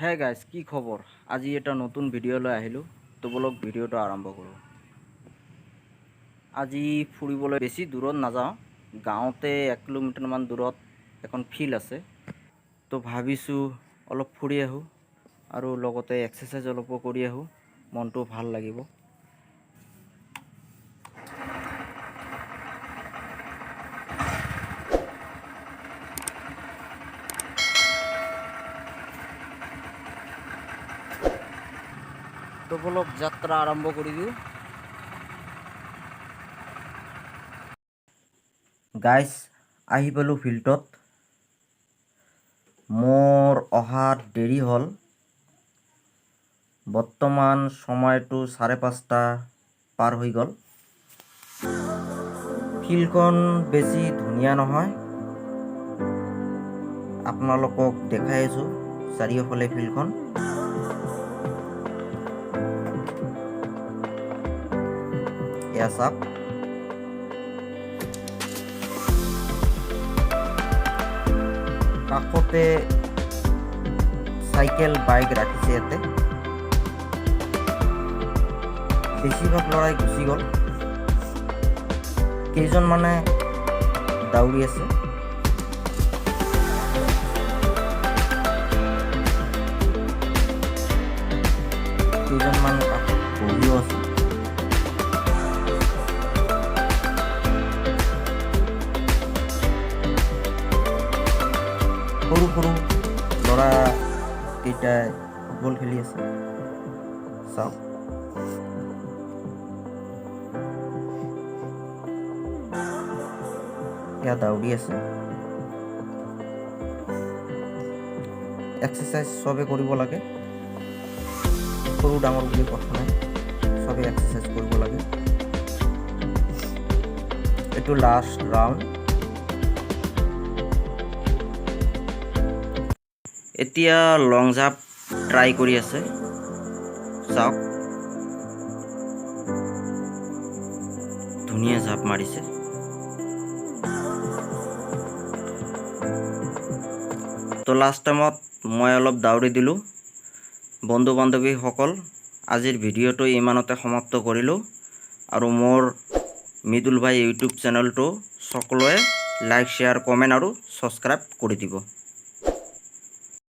Hey guys, কি খবৰ? আজি এটা নতুন ভিডিঅ' লৈ আহিলোঁ। তো ব'লক, ভিডিঅ'টো আৰম্ভ কৰোঁ। আজি ফুৰিবলৈ বেছি দূৰত নাযাওঁ। গাঁৱতে 1 কিলোমিটাৰমান দূৰত এখন ফিল্ড আছে। তো ভাবিছোঁ অলপ ফুৰি আহোঁ আৰু লগতে এক্সাৰচাইজ অলপো কৰি আহোঁ, মনটো ভাল লাগিব। তো ব'লক, যাত্ৰা আৰম্ভ কৰি দিওঁ। গাইজ, আহি পালোঁ ফিল্ডত। মোৰ অহাত দেৰি হ'ল। বৰ্তমান সময়টো 5:30 পাৰ হৈ গ'ল। ফিল্ডখন বেছি ধুনীয়া নহয়। আপোনালোকক দেখাই আছোঁ চাৰিওফালে ফিল্ডখন। এয়া চাওক। কাষতে চাইকেল, বাইক ৰাখিছে। ইয়াতে বেছিভাগ ল'ৰাই গুচি গ'ল, কেইজনমানে দৌৰি আছে। কেইজনমান কাষত বহিও আছে। সৰু সৰু ল'ৰা কেইটাই ফুটবল খেলি আছে, চাওক। এয়া দৌৰি আছে। এক্সাৰচাইজ চবে কৰিব লাগে, সৰু ডাঙৰ বুলি কথা নাই, চবে এক্সাৰচাইজ কৰিব লাগে। এইটো লাষ্ট ৰাউণ্ড। এতিয়া লং জাম্প ট্ৰাই কৰি আছে, চাওক। ধুনীয়া জাঁপ মাৰিছে। তো লাষ্ট টাইমত মই অলপ দাউৰি দিলোঁ। বন্ধু বান্ধৱীসকল, আজিৰ ভিডিঅ'টো ইমানতে সমাপ্ত কৰিলোঁ আৰু মোৰ মৃদুল ভাই ইউটিউব চেনেলটো সকলোৱে লাইক, শ্বেয়াৰ, কমেণ্ট আৰু ছাবস্ক্ৰাইব কৰি দিব।